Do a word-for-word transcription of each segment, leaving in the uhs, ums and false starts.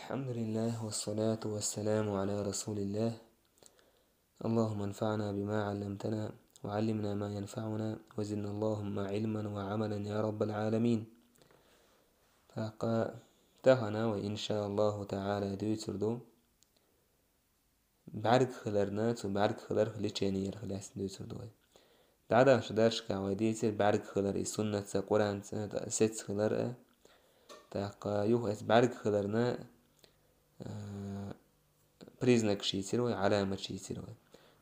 الحمد لله والصلاة والسلام على رسول الله. اللهم انفعنا بما علمتنا وعلمنا ما ينفعنا وزدنا اللهم علما وعملا يا رب العالمين. ТӀаккха тахана вай, иншааллаху таӀала, дуьйцур ду бӀаьрг хиларна, цу бӀаьрг хиларх лечение ярх лаьцна дуьйцур ду вай. ДӀадаханчу дарсехь вай дийцира бӀаьрг хилар, и суннатца, Къуръанца сецна хилар а. ТӀаккха юха эцу бӀаьрг хиларна, а, признакаш йийцира вай, Ӏаламаташ йийцира вай.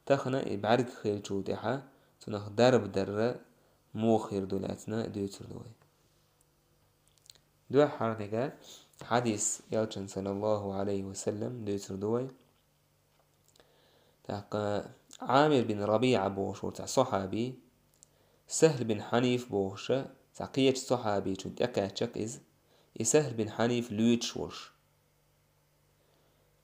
Тахана и бӀаьрг хилчул тӀаьхьа цунах дарба дарра муха хир ду лаьцна дуьйцур ду вай. Дуьххьарниг хьадис элчан, саллаллаху Ӏалайхи ва саллам, дуьйцур ду вай. ТӀаккха Ӏамир бин РабиӀа бохуш волу цхьа сахьаби, Сахьл бин Хьаниф бохуша, цхьа кхечу сахьабичунна тӀекхаьчча иза, и Сахьл бин Хьаниф луьйчуш волуш.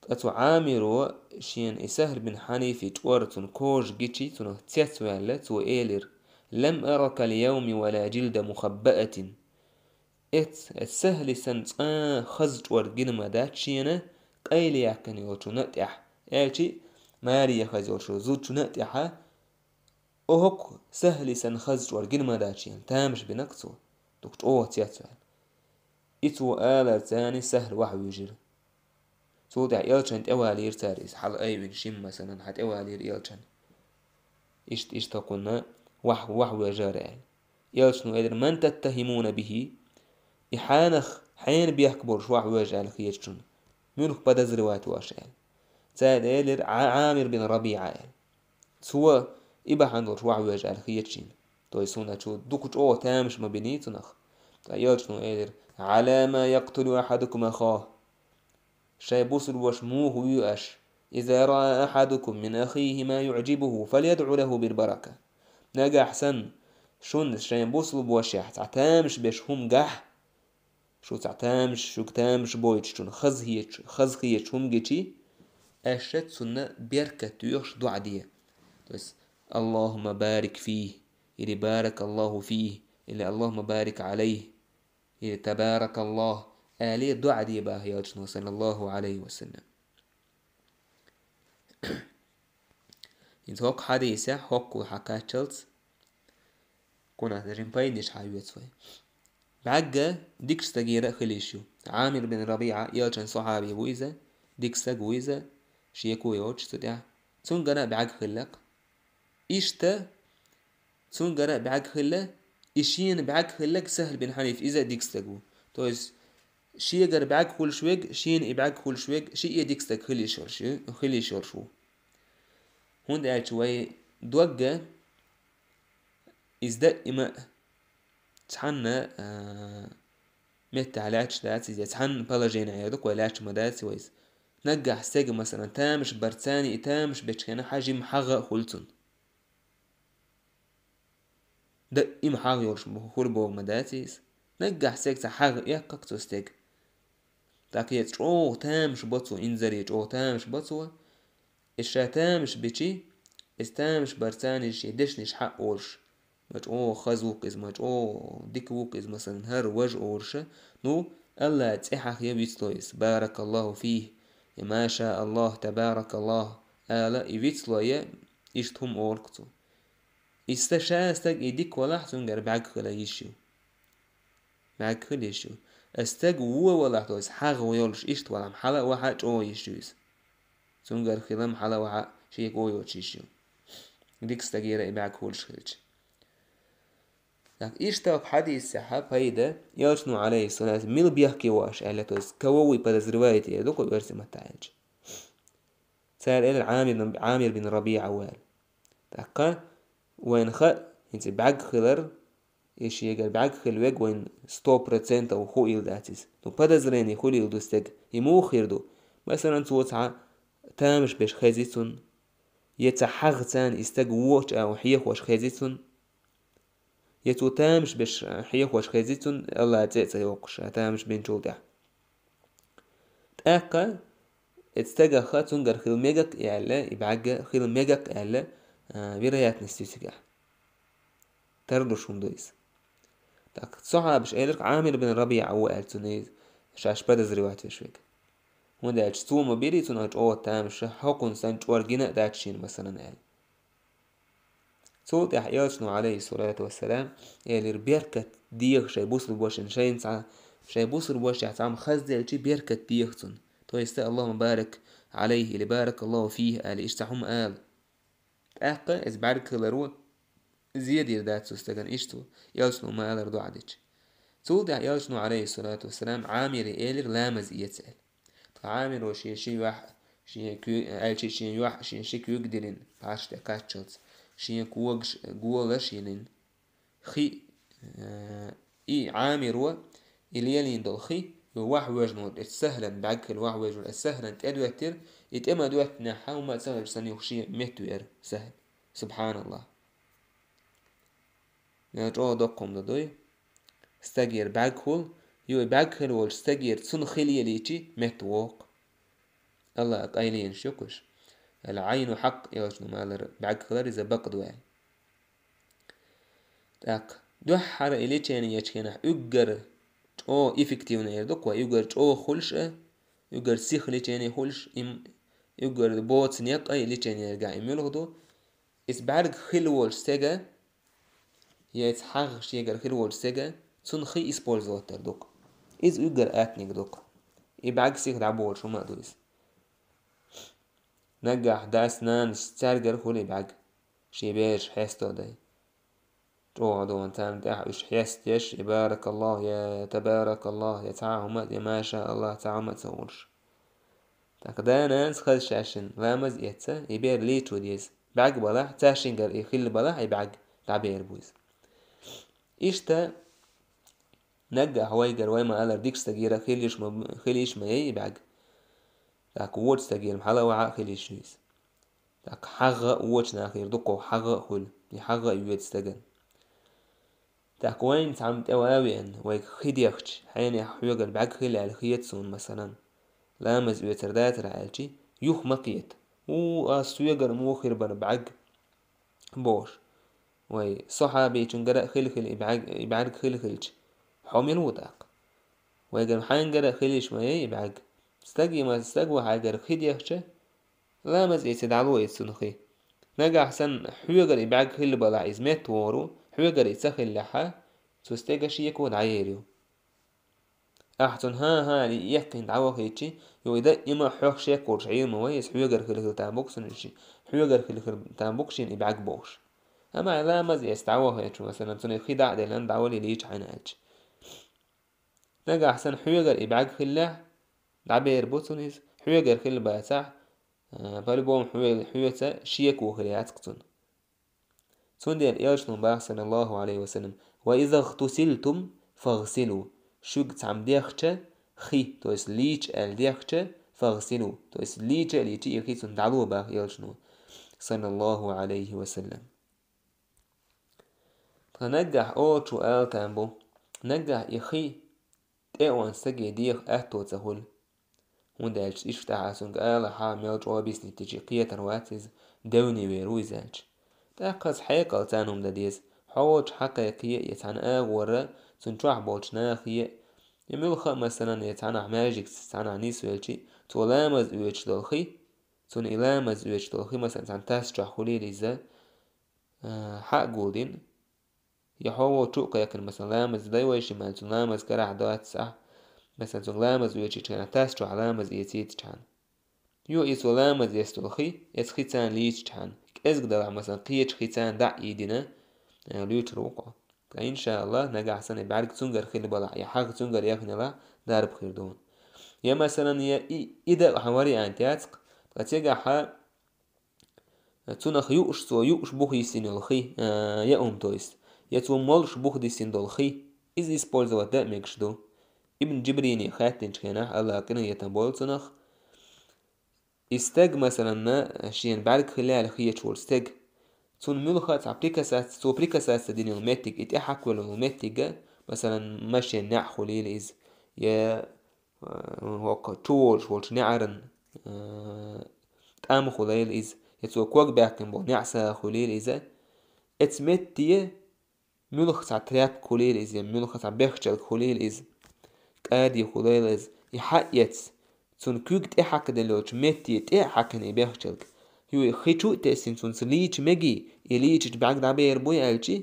Ткъа цу Ӏамиро шена и Сахьл бин Хьанифи чкъор цунна кожа гичи, цунах цецваьлла, цо элира: «Лам арака ал-явма ва ла жилда мухаббаатин». Эц, эц Сахьли санна цкъа а хаза чкъор гина ма дац шена, къайлаяьккхина йолчунна тӀехь, аьлчи, маре хаза йолчу зудчунна тӀехьа, оха-кх Сахьли санна хаза чкъор гина ма дац шена, тамаш бина-кх цо, дукха чӀогӀа цецваьлла. И цо аларца царна Сахьл вахьвуьйжира. Цул тӀаьхьа элчан тӀевалийра цара иза, хьала айвина шимма санна, хьан тӀевалийра элчан. Иштта, иштта хӀокхунна вахь-, вахьвуьйжира аьлла. Элчано элира: «Ман таттахимуна бихи?» И хьанах, хьенан бехк болуш вахьвуьйжу аьлла хетачунна, муьлха подозревать веш аьлла. Цара элира: «Ӏа-, Ӏамир бин РабиӀа», аьлла. Цо и бахьана долуш вахьвуьйжу аьлла хетачунна. То есть, хӀунда аьлча дукха чӀогӀа тамаш ма биний цунах. Ткъа элчано элира: «Ӏала ма якътулу ахьадукум ахаху». Шайн бусулба ваша муха вуьйш? «Иза раа ахьадукум мин ахихи ма юӀжибуху, фалядӀу лаху билбарака». Нагахь санна шуна шайн бусулба вашехь цхьа тамаш беш хӀума гахь, шу цхьа тамаш, шуьга тамаш бойтуш, шуна хаза хеташ, хаза хеташ хӀума гичи, аша цунна беркат доьхуш доӀа де. То есть: «Аллахумма барик фихи», или «Баракаллаху фихи», или «Аллахумма барик Ӏалайхи», или «Табаракаллах», аьлла доӀа де боху элчано, саллаллаху Ӏалайхи ва саллам. ХӀинца хӀокху хьадисехь, хӀокхул хьан кхаччалц, кхунах жима пайданаш хьайоьцу вай. БӀаьрг дикачу стагера а хила йиш ю. Ӏамир бин РабиӀа, элчан сахьаби ву иза, дика стаг ву иза, шеко йоцуш цу тӀехь. Цуьнгара а бӀаьрг хилла-кх. Иштта, цуьнгара а бӀаьрг хилла, и шена бӀаьрг хилларг Сахьл бин Хьаниф, иза а дика стаг ву. То есть, шегара бӀаьрг хуьлуш верг, шена и бӀаьрг хуьлуш верг, шиъ а дика стаг хила йиш йолуш ю, хила йиш йолуш ву. ХӀунда аьлча вай догга иза даима а цхьанна, а, меттехь лаьтташ дац иза, цхьанна положенехь эр ду-кх вай, лаьтташ ма дац вай иза. Наггахь стеган, масалан, тамаш бар царна, и тамаш бечу хенахь жима хьагӀ а хуьлу цунна. Даима хьагӀ йолуш хуьлу боху ма дац иза. Наггахь стеган цхьа хьагӀ эккхи-кх цо стеган. ТӀаккха эцу чӀогӀа тамаш бо цо, инзаре чӀогӀа тамаш бо цо, иза ша тамаш бичи, иза тамаш бар царна шен дешнаш хьа а олуш, ма чӀогӀа хаза ву-кх иза, ма чӀогӀа дика ву-кх иза, масалан, хӀара, важа олуша, ну, АллахӀан цӀе хьахъе вицло иза: «Баракаллаху фихи», я «Ма ша Аллах, табаракаллах», ала и вицло я, иштта хӀума олу-кх цо. Иштта ша стаг и дика валахь, цуьнгара бӀаьрг хила йиш ю. БӀаьрг хила йиш ю. Аса стаг вон валахь, то есть хьагӀ йолуш иштта валахь, хьала а вахьа а чӀогӀа йиш ю иза. Цуьнгара хилам хьала а вахьа а шеко йоцуш йиш ю. Дика стагера и бӀаьрг хуьлуш хилча. Так, иштта хьадисехь пайда, элчано, Ӏалайхиссалату, мила бехке ву аша аьлла, то есть кого вы подозреваете, эр ду-кх оьрсийн маттахь аьлча. Цара элира Ӏамир, Ӏамир бин РабиӀа ву аьлла. ТӀаккха вайна хаьа, хӀинца бӀаьрг хилар, и шегара бӀаьрг хила верг вайна сто процентов хуийла дац иза. Ну, подозрение хуьлийла ду стеган, и муха хир ду? Масалан, цо цхьа тамаш беш хези цунна, я цхьа хьагӀ царна и стаг вочу а хьехош хези цунна, я цо тамаш беш хьехош хези цунна, АллахӀан цӀе а ца йоккхуш, а тамаш бинчул тӀаьхьа. ТӀаккха и стагах а, цуьнгара хила мегар а аьлла, и бӀаьрг хила мегар а аьлла, а, вероятность ю цигахь. Тарлуш хӀума ду иза. Так, сахьабаша элира-кх Ӏамир бин РабиӀа ву аьлла цунна иза, шаьш подозревать веш верг. ХӀунда аьлча цо ма бирий цунах чӀогӀа тамаш, хӀокхунна санна чӀор гина а дац шена, масалан, аьлла. Цул тӀаьхьа Элчано, Ӏалайхи ссалату вассалам, элира: «Беркат деха шайн бусурбашна, шайна цхьа, шайн бусурбашех цхьамма хазделча, беркат деха цунна». То есть: «Аллахумма барак Ӏалайхи» или «Баракаллаху фихи» али, иштта цхьа хӀума ала. ТӀаккха иза бӀаргахиларо зе дийр дац цу стагана, иштта цо Элчано ма аллара дуӀа дича. Цул тӀаьхьа Элчано, Ӏалайхи ссалату вассалам, Ӏамире элира ламаз эца аьлла. Тха Ӏамиро шен ши юьхь, шен куь-, аьлча шен юьхь, шен ши куьг дилина, пхьарш тӀе кхаччалц, шен когаш, голаш йилина, хи, э, и Ӏамиро, и лелийна долу хи, ю вахьвожнал, эцу Сахьлан, бӀаьрг хила вахьвожнал, эцу Сахьлан тӀедоьттира, и тӀе ма доьттинехь, хӀумма а ца хилча санна юха шен метта веара Сахьл. Субханаллах. Мел чӀогӀа доккха хӀума ду дуй. Стагера бӀаьрг хуьлу, ю и бӀаьрг хила волчу стагера цунна хи лелийча метта вогӀу. Аллахьан къайленаш ю-кх уьш. Ал-Ӏайну хьакъ, Элчано ма аллара, бӀаьрг хилар иза бакъ ду аьлла. ТӀаккха дуьххьара и лечение ечу хенахь уггар чӀогӀа эффективный эр ду-кх вай, уггар чӀогӀа хуьлуш а, уггар сиха лечение хуьлуш, им, уггар боцу некъ а и лечение ергахь и муьлха ду? Иза бӀаьрг хила волчу стеган, я иза хьагӀ шегара хила волчу стеган, цунна хи использовать дар ду-кх. Иза уггар атниг ду-кх. И бӀаьрг сиха дӀаболуш хӀума а ду иза. Наггахь дас-нанас цаьргара хуьлу и бӀаьрг, шен бераш хьесто дай. ЧӀогӀа дона царна тӀехь уьш хьестеш, я баракаллах, я табаракаллах, я цхьа а хӀума, я маша Аллах, цхьа а хӀума а ца олуш. ТӀаккха да-нанас хаза шаьшшинна ламаз эцца, и бер лийчо деза. БӀаьрг балахь, цаьршингара и хилла балахь, и бӀаьрг дӀабер бу иза. Иштта наггахь вайгара, вай ма аллара, дикачу стагера хила йиш ма, хила йиш ма яй и бӀаьрг. ТӀаккха вочу стагера хьала а вахьа а хила йиш ю иза. ТӀаккха хьагӀ а вочу нахера дуккха хьагӀ а хуьлу, и хьагӀ а йоьду стагана. ТӀаккха вайна цхьамма тӀе ван а веана, вайга хи дехча, хьенех хьоьгара бӀаьрг хила аьлла хета суна, масалан, ламаз оьцур дацара аьлча, юха ма кхета. У, ас соьгара муха хир бара бӀаьрг? Бохуш. Вай сахьабичунгара а хила-хила и бӀаьрг, и бӀаьрг хила-хилча, хьо мила ву тӀаккха? Вайгара хьаьнгара а хила йиш ма яй и бӀаьрг. Стаг и ма, стаг ву хьайгара хи дехча, ламаз эций дӀало иза цунна хи. Нагахь санна хьоьгара и бӀаьрг хилла балахь иза метта вогӀур ву, хьоьгара и ца хиллехьа, цу стеган шеко дӀаер ю. Ахьа цунна хӀан-хӀа аьлла и эккхийна дӀавахийтчи, ю и даима хьох шек волуш Ӏийр ма вай, иза хьоьгара хила-хила там бу-кх цунна ши-, хьоьгара хила-хила там бу-кх шена и бӀаьрг бохуш. Амма хьайн ламаз эца дӀавахийтча, масалан, цунна хи дӀа а деллина, дӀавала лийча хьайна аьлча. Нагахь санна хьоьгара и бӀаьрг хиллехь, дӀабер бу цунна иза, хьоьгара хилла бацахь, а, по-любому хьоьца шеко хир яц-кх цунна. Цундела Элчано боху, саллаллаху Ӏалайхи ва саллам: «Ва иза гътусильтум фагъсилу». Шуьга цхьамма дехча, хи, то есть лийча аьлла дехча, фагъсилу, то есть лийча а лийча, и хи цунна дӀало боху Элчано, саллаллаху Ӏалайхи ва саллам. Тхан наггахь олучу ала там бу, наггахь и хи тӀе а ван стаге деха аьтто ца хуьлу. ХӀунда аьлча иштта ахьа цуьнга алахьа, мел чӀогӀа биснарг дичи кхетар вац иза, девне вер ву иза аьлча. ТӀаккха хьекъал царна хӀума дан деза. Хьо волчу хьакхайкхе я цхьана агӀора, цунна чохь болчу нахе, я муьлхха а, масалан, я цхьанахь маьждигца цхьанахь нисвелчи, цо ламаз оьцуш долу хи, цунна и ламаз оьцуш долу хи, масалан, цхьана тас чохь хуьлийла иза, а, хьа а гулдина, я хьо волчу а кхайкхина, масалан, ламаз дай вайшимма, цунна ламаз карахь доццахь, масалан, цунна ламаз оьцучу хенахь тас чохь ламаз эцийта чхьана. Ю и цо ламаз эцна долу хи, эцу хи царна лийча чхьана, кӀезиг далахь, масалан, кхечу хи царна дӀа а ийдина, а, луьйчур ву-кх хьо. Ткъа, иншааллах, нагахь санна и бӀаьрг цуьнгара хилла балахь, я хьагӀ цуьнгара яхна ялахь, дарба хир ду хьуна. Я, масалан, я и, и дан а хьан вариант яц-кх, ткъа цигахьа цунах юуш, цо юуш бух йисина йолу хи, а, я хӀума, то есть, я цо молуш бух дисина долу хи, иза использовать дан а мегаш ду. Ибн Джибрине хаьттинчу хенахь, Аллах къинхетам бойла цунах, и стаг, масалан, шена бӀаьрг хила аьлла хеташ волу стаг, цунна муьлхха а цхьа прикасаться, цо прикасаться дина йолу меттиг, и тӀе хьакхвелла йолу меттига, масалан, машен неӀ хуьлийла иза, я, э, хӀокху чу волуш волчу неӀаран, э, тӀам хуьлийла иза, я цо ког баьккхина болу неӀсагӀа хуьлийла иза, эцу метте муьлхха цхьа тряпка хуьлийла иза, я муьлхха цхьа бехчалг хуьлийла иза, кӀади хуьлийла иза, и хьаэца, цун куьг тӀехьакхаделла йолчу метте тӀе а хьаькхина и бехчалг, хӀуъа хи чу а тесна, цунца лийча мегий, и лийчича бӀаьрг дӀабер буй аьлчи,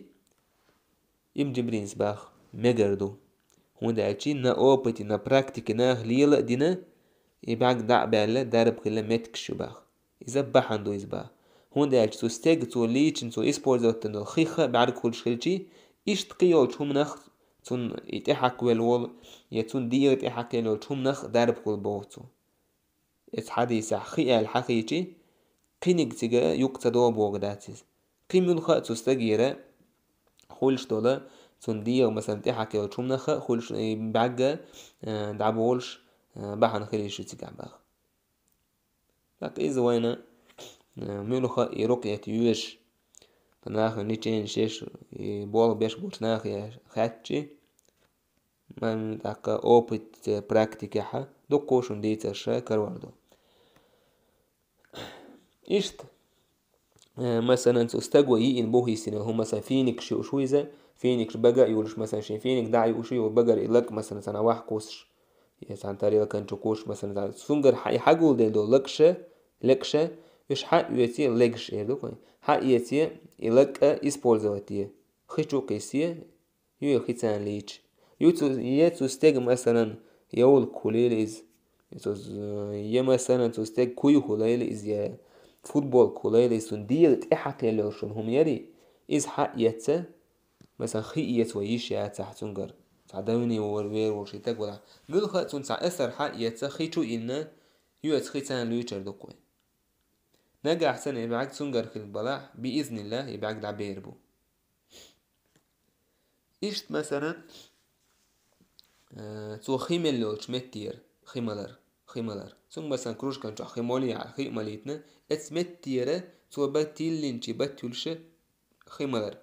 Ибн Джибринс баха, мегар ду. ХӀунда аьлча на опыте, на практике наха лела а дина, и бӀаьрг дӀа а баьлла, дарба хилла меттигаш ю баха. Иза бахьана ду иза баха. ХӀунда аьлча цу стеган, цо лийчина, цо использовать дина долу хих а бӀаьрг хуьлуш хилчи, иштта кхин йолчу хӀуманах, цунна и тӀехьакхвелла волу, я цунна дегӀан тӀехьакхвелла йолчу хӀуманах дарба хуьлу боху цо. Эцу хьадисехь хи аьлла хьахийчи, кхиниг цига юкъа ца догӀу боху дац иза. Кхин муьлхха а цу стагера хуьлуш долу, цунна дегӀан, масалан, тӀехьакхвеллачу хӀуманах а хуьлуш, и бӀаьрг а, э, дӀаболуш, э, бахьана хила йиш ю цигахь баха. ТӀаккха иза вайна, э, муьлхха а и рукъет йоьшуш, нахана лечение еш, и болх беш болчу нахе хаьттичи, М, тӀаккха опыт, э, практикехь дуккха шуна дийцарш карор ду. Иштта, э, масалан, цу стаго йиъна бух йисина хӀума, масалан, финикаш юуш ву иза, финикаш бага а юьлуш, масалан, шен финик дӀа а юуш, юха багара и лаг, масалан, цхьана ваха кхуссуш, я цхьана тарелкан чу кхуссуш, масалан, цхьана цуьнгара хьа-, и хьагулделла долу лакша, лекша, уьш хьа а оьций, легаш эр ду-кх вай. Хьа а эций, и лаг а использовать е, хи чу а кхиссий, Ю я хи царна лийча. Ю цу, я цу стеган, масалан, йовлакх хуьлийла иза. Я цу, я, масалан, цу стеган куй хуьлийла иза, я футболка хуьлийла иза, цунна дегӀан тӀехьакхелла йолу шуна хӀума ярий, иза хьа а эцна, масалан, хи эца вай йиш яцахь цуьнгара. Цхьа давни вер волуш и стаг валахь. Муьлхха а цунна цхьа асар хьа а эцна, хи чу а йинна, ю эца хи царна луьйчур ду-кх вай. Нагахь санна и бӀаьрг цуьнгара хилла балахь, биизниллахӀ, и бӀаьрг дӀабер бу. Иштта, масалан, э, цо хи мелла йолчу меттера, хи малар, хи малар. Цуьнга, масалан, кружкан чохь хи моле аьлла, хи а малийтина, эцу меттера цо бат тиллинчи, бат туьллуш хи малар.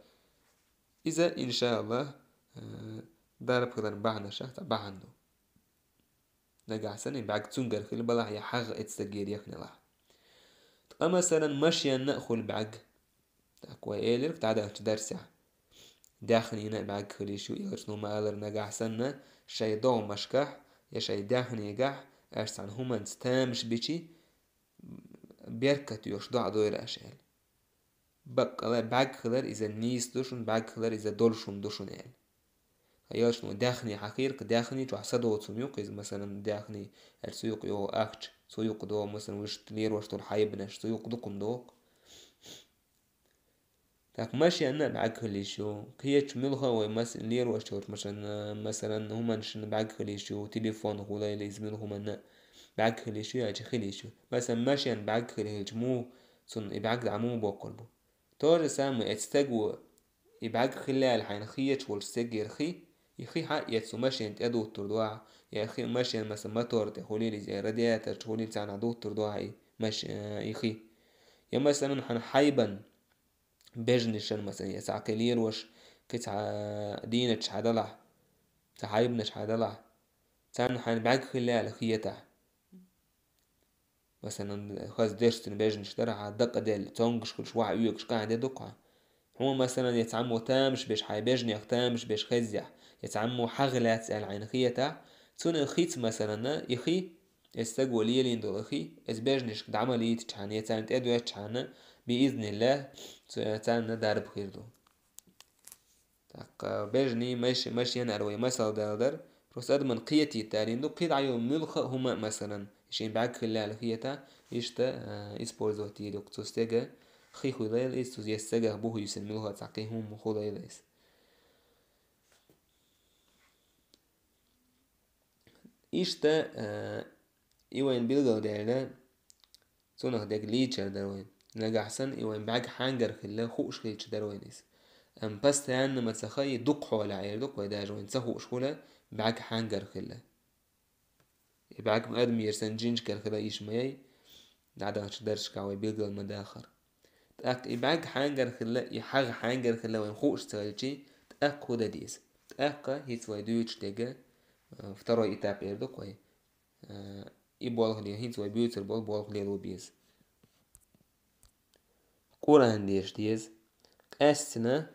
Иза, иншааллахӀ, э, дарба хиларан бахьанашах цхьа бахьана ду. Нагахь санна и бӀаьрг цуьнгара хилла балахь, я хьагӀ эцу стагера яхнелахь. Ткъа, масалан, машенна а хуьлу бӀаьрг. ТӀаккха вай элира дӀадахчу дарсехь. Даьхнина а бӀаьрг хила йиш ю, элчано ма-аллара, нагахь санна шайн догӀмашкахь я шайн даьхнигахь аша цхьана хӀуманца тамаш бичи, беркат йош доӀа дойра аша аьлла. Баккъала бӀаьрг хилар иза нийса ду шуна, бӀаьрг хилар иза долуш хӀума ду шуна аьлла. Ткъа элчано даьхни хьахийра-кх, даьхни чохь са доцу хӀума ю-кх иза, масалан, даьхни аьлча цу юкъа йогӀу ахча, цу юкъа догӀу, масалан, вуьшта лерош долу хьайбанаш, цу юкъа дукха хӀума догӀу-кх. ТӀаккха машенна а бӀаьрг хила йиш ю, кхечу муьлхха а вай мас-, лерош йолчу машенна, масалан, хӀуманашна бӀаьрг хила йиш ю, телефон хуьлийла иза, муьлхха хӀуманна а бӀаьрг хила йиш ю, аьлча хила йиш ю. Масалан, машенна бӀаьрг хила хилча муха цунна и бӀаьрг дӀа муха боккхур бу? То же самое, эцу стаго и бӀаьрг хила аьлла хьайна хеташ волчу стегера хи, и хи хьа а эцна машена тӀе дуттур ду ахь, я хи машена, масалан, мотор тӀе хуьлийла иза, я радиатор чу хуьлийла, царна дуттур ду ахь и маш-, э, и хи. Я, масалан, хьан хьайбан бежнашна, масалан, я цхьа кхин лерош, кхин цхьа дийнаташ хьан далахь, цхьа хьайбанаш хьан далахь, царна хьайна бӀаьрг хила аьлла хетахь. Масалан, хаза дешцина бежнаш дара хьан дакъаделла, цомгуш хуьлуш, ваха оьгуш къахьде ду-кх хьан. Хьуна, масалан, я цхьаммо тамаш беш, хьайн бежнех тамаш беш хеззехь, я цхьаммо хьагӀ лаьцна аьлла хьайна хетахь, цунна хица, масалан, и хи, эцу стаго лелийна долу хи, эцу бежнашка дӀа ма лийтичхьана, я царна тӀедоьттичхьана, биизниллахӀ, ца-, царна дарба хир ду. ТӀаккха бежний, маш-, машен аьлла вай масал дала дара. Просто адаман кхетийта далийна ду, кхидӀа йолу муьлхха а хӀума, масалан, шен бӀаьрг хила аьлла хетахь, иштта, а, использовать йийр ю-кх цу стеган, хи хуьлийла иза, цу эцу стагах бух йисина муьлхха а цхьа кхин хӀума хуьлийла иза. Иштта, а, и вайна билгалдаьлла, цунах дерг лийчар дара вайн. Нагахь санна и вайн бӀаьрг хьаьнгара хилла хууш хилча дара вайн иза. Амма постоянно ма ца хаий, дукха хьолехь эр ду-кх вай, даже вайн ца хууш хуьлу бӀаьрг хьаьнгара хилла. И бӀаьрг ма адамера санна жинчкара хила йиш ма яй, дӀадахчу дарсашкахь вай билгал ма дахара. ТӀаккха и бӀаьрг хьаьнгара хилла, и хьагӀ хьаьнгара хилла вайн хууш ца хилчи, тӀаккха хӀун дан деза? ТӀаккха хӀинца вай дуьйцуш дерг, э, второй этап эр ду-кх вай. Э, и болх ле-, хӀинца вай буьйцур болу болх лело беза. Къуръан деша деза. Къаьстина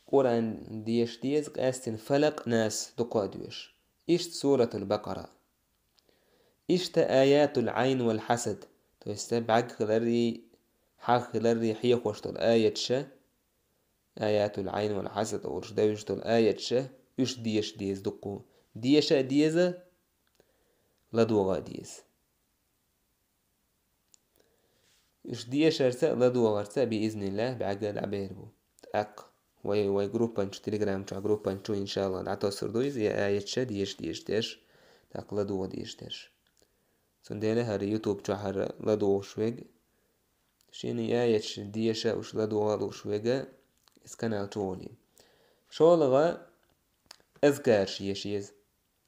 Къуръан деша деза, къаьстина Фалакъ, Нас дукха а доьшуш. Иштта Суратул Бакъара. Иштта аятул Ӏайн вал хьасад, то есть бӀаьрг хиларий, хьагӀ хиларий хьехош долу аяташ, аятул Ӏайн вал хьасад олуш девзаш долу аяташ, уьш деша деза дуккха. Деша а деза, ладогӀа а деза. Уьш дешарца а, ладогӀарца а, биизниллахӀ, бӀаьрг дӀабер бу. ТӀаккха вай, вай группан чу, Telegram чохь группан чу, иншаллахӀ, дӀатосур ду иза, я аяташ деша дезаш дерш, тӀаккха ладогӀа дезаш дерш. Цундела хӀара YouTube чохь хӀара ладогӀуш верг, шена аяташ деша, уьш ладогӀа лууш верг, иза канал чу гӀоле. ШолгӀа, азкараш еша еза.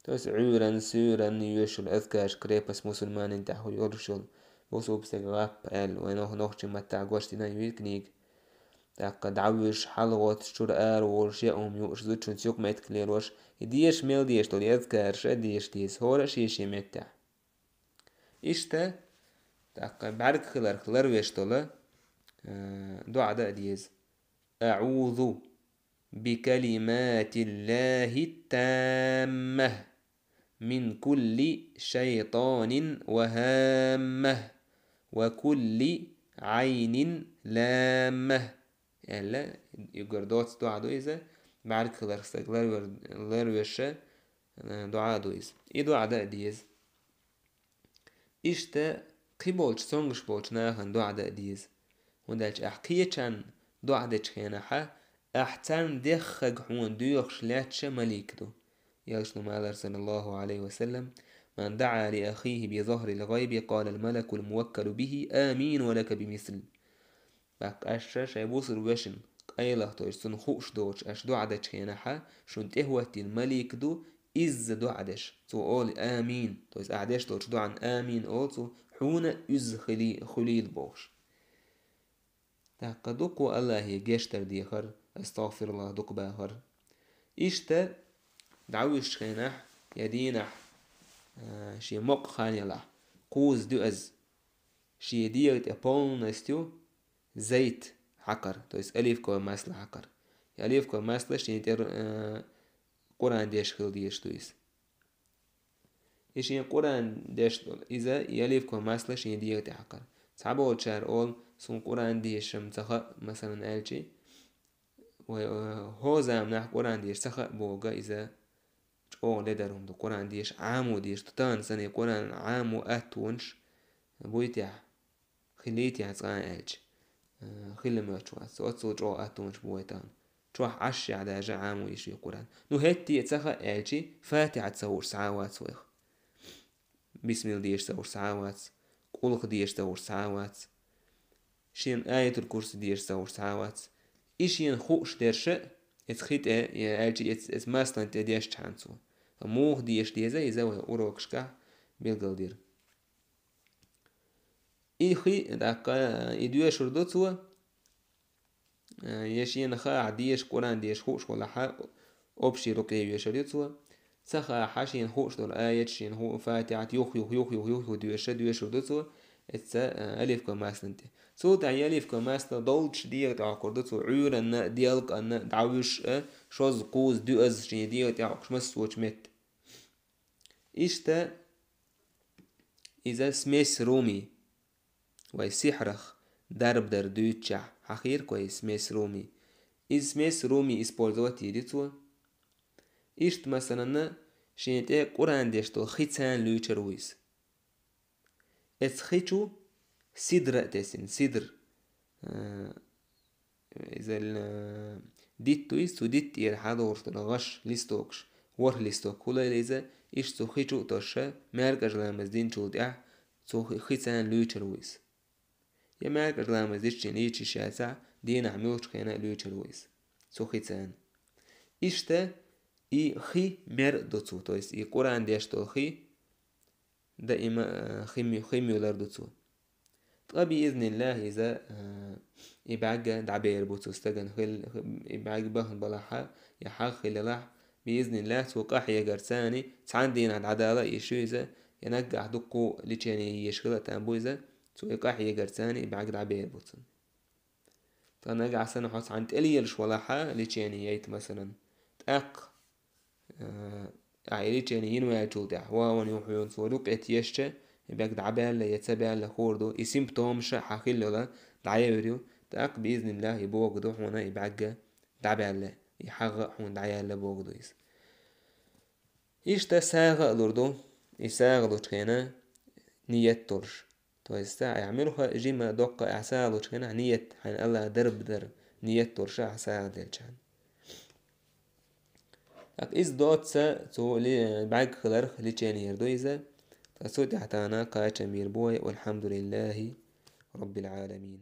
То есть Ӏуьйранна, суьйранна йоьшуш йолу азкараш, крепость мусульманин тӀехь йолуш йолу, бусулба стеган лаппа аьлла, вай нох-, нохчийн маттахь гочдина ю и книга. ТӀаккха дӀавуьжуш, хьалагӀоттуш, чуьра араволуш, яа хӀума юуш, зудчуьнца юкъаметтиг лелош, и деша мел дезаш долу азкараш а деша деза, хӀора а шен-шен меттехь. Иштта, тӀаккха бӀаьрг хиларх ларвеш долу, э, доӀа дан а деза. أعوذ بكلمات الله التامة من كل شيطان وهامة وكل عين لامة. Аьлла, югара доцца доӀа ду иза, бӀаьрг хиларх стаг ларвер-, ларвеш, э, доӀа ду иза. И доӀа дан а деза. Иштта кхин болчу цомгуш болчу нахана доӀа дан а деза. ХӀунда аьлча ахь кхечарна доӀа дечу хенахь, ахь царна деххарг хьуна доьхуш лаьтташ малик ду. Элчано ма аллара, саллаллаху Ӏалайхи ва саллам: «من دعا لأخيه بظهر الغيب قال الملك الموكل به: آمين ولك بمثل». ТӀаккха аша шайн бусулба вешин къайлаха, то есть цунна хууш доцуш аша доӀа дечу хенахь, шуна тӀехӀоттийна малик ду, изза доӀа деш. Цо олу: «Амин». То есть ахь деш долчу доӀан «Амин» олу цо, хьуна изза хуьлий-, хуьлийла бохуш. ТӀаккха дуккха Аллахье гечдар дехар, астагӀфируллахӀ дукха бахар. Иштта дӀавуьжучу хенахь я дийнахь, а, шен мокъа хан ялахь, кхузза дуьаза, шен дегӀа тӀе полностью зайт хьакхар, то есть оливковое масло хьакхар. И оливковое масло шен тӀера, э, Къуръан деш хила дезаш ду иза. И шен Къуръан деш долу иза, и оливковое масло шен дегӀа тӀе хьакхар. Цхьаболчара олу, суна Къуръан дешам ца хаьа, масалан, аьлчи, вай, э, хӀо заманахь Къуръан деша ца хаьа боху иза чӀогӀа ледар хӀума ду. Къуръан деша, Ӏамо деша ду, тахана санна Къуръан Ӏамо аттонаш буй техь, хилийтехь цкъа а аьлча, э, хила моьттуш вац. Оццул чӀогӀа аттонаш бу вай тахана. Чохь Ӏашшехь даже Ӏамо йиш ю Къуръан. Ну, хӀетте а ца хаьа аьлчи, Фатихьат ца хууш цхьа а вац вайх. Бисмилла деша ца хууш цхьа а вац. Къулх деша ца хууш цхьа а вац. Шен Аятул Курси деша ца хууш цхьа а вац. И шена хууш дерш а, эца хи тӀе, я аьлчи эца, эца маслан тӀе дешчхьана цо. Муха деша деза, иза вай урокашкахь билгалдира. И хи, тӀаккха и доьшур ду цо, э, я шена хаахь деша, Къуръан деша хууш валахьа, общий рукъе йоьшур ю цо. Ца хаахь шена хууш долу аят, шена ху-, Фатихьат юх-юх, юх-юх, юх-юх доьша, доьшур ду цо, эца, э, оливковое маслан тӀе. Цул тӀаьхьа и оливковое масло долчу дегӀа тӀе хьокхур ду цо, Ӏуьйранна, делкъанна, дӀавуьш а, шозза, кхузза, дуьаза шен дегӀа тӀе хьокхуш массочу метта. Иштта иза смесь руми, вай сихьрах дарба дар дуьйцучехь, хьахийра-кх вай смесь руми. Иза смесь руми использовать йийр ю цо. Иштта, масалан, шен тӀе Къуръан деш долу хи царна луьйчур ву иза. Эца хи чу сидра а тесина, сидр, э, иза, э, дитт ду иза, цу дитта тӀера хьадогӀуш долу гӀаш, листокаш, ворхӀ листок хуьлийла иза, иштта цу хи чу а тосуш, маьркӀажа ламаз динчул тӀаьхьа цу хи-, хи царна луьйчур ву иза. Я маьркӀажа ламаз диччина йийча йиш яцахь, дийнахь муьлххачу хенахь а луьйчур ву иза цу хи царна. Иштта и хи мер а ду цо, то есть и Къуръан деш долу хи, даима, э, хи м-, хи муьйлар ду цо. Ткъа биизниллахӀ иза, э, и бӀаьрг дӀабер бу цу стагана хил-, и бӀаьрг бахана балахьа, я хьагӀ хилалахь, биизниллахӀ цо къахьегарца цхьана дийнахь дӀадала а йиш ю иза, я наггахь дуккха лечение еш хила а там бу иза, цо и къахьегарца и бӀаьрг дӀабер бу цунна. Ткъа нагахь санна хьо цхьана тӀе лелаш валахьа, лечение яйта, масалан, тӀаккха, э, Ахьа и лечени йина ваьллачул тӀаьхьа, вон юха хьона цо дукъет ешча, и бӀарг дӀабаьлла я ца баьлла хуур ду, и симптомаш хьа хилла йола дӀаяьлла ю, тӀаккха, биизниллахӀ, и богу ду хьона и бӀарг дӀабаьлла, и хьагӀ а хьона дӀаяьлла богу ду иза. Иштта сагӀа а лур ду, и сагӀа лучу хенахь ниет долуш. То есть, ахьа муьлхха а жима доккха ахьа сагӀа лучу хенахь ниет, хьайна АллахӀа дарба дар ниет долуш ахьа сагӀа делчахьана. ТӀаккха иза доцца цу ли-, бӀаьрг хиларх лечени яр ду иза. Ткъа цу тӀехь тахана кхачам бийр бу вай, валхьамдулиллахӀи Роббил Ӏаламин.